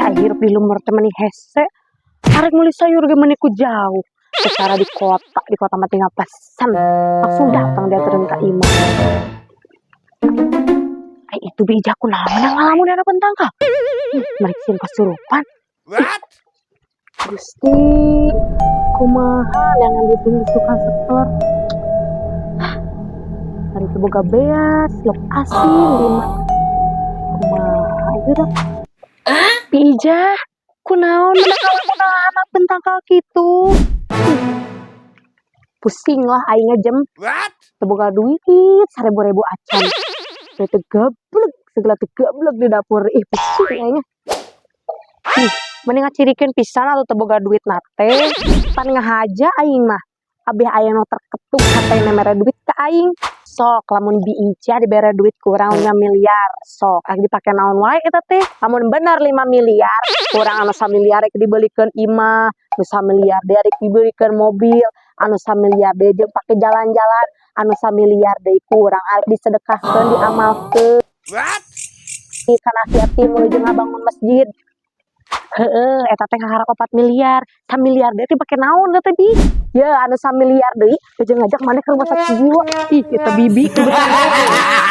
Ih, hirup di lembur teh meni hese. Arek meuli sayur ge meni ku jauh. Secara di kota mah tinggal pesan. Langsung datang dianterin ka imah. Ai, itu Bi Ijah kunaon meunang ngalamun dina tangkal? Meni sieun kasurupan. What? Gusti, kumaha neangan duit di tukang setor. Ari teu boga beas, lauk asin di imah. Kumaha ieu dah? Bi Ijah, kunaon meunang ngalamun handapeun tangkal kitu? Pusing lah aing jem. What? Teu boga duit 1000-ribu acan. Teu teu gablek, segala teu gablek di dapur. Ih, pusing aing. Ih, mending ngacirikeun pisan atuh teu boga duit na teh. Pan ngahaja aing mah. Abeh aya nu terketuk hatena mere duit ka aing. Sok lamun Bi Ijah dibere duit ku urang 5 miliar. Sok arek dipake naon wae eta teh? Lamun bener 5 miliar, kurang anu 1 miliar rek dibelikeun imah, nu 1 miliar deui rek dibelikeun mobil, anu 1 miliar deui jeung pake jalan-jalan, anu 1 miliar deui ku urang arek disedekahkeun, diamalkeun What? kana yatim jeung ngabangun masjid. Heeh, eta teh kaharep 4 miliar. 1 miliar deui teh pake naon teh, Bi? Ya, anu 1 miliar deui jeung ngajak maneh ke rumah sakit jiwa. Ih, eta bibi kebetulan.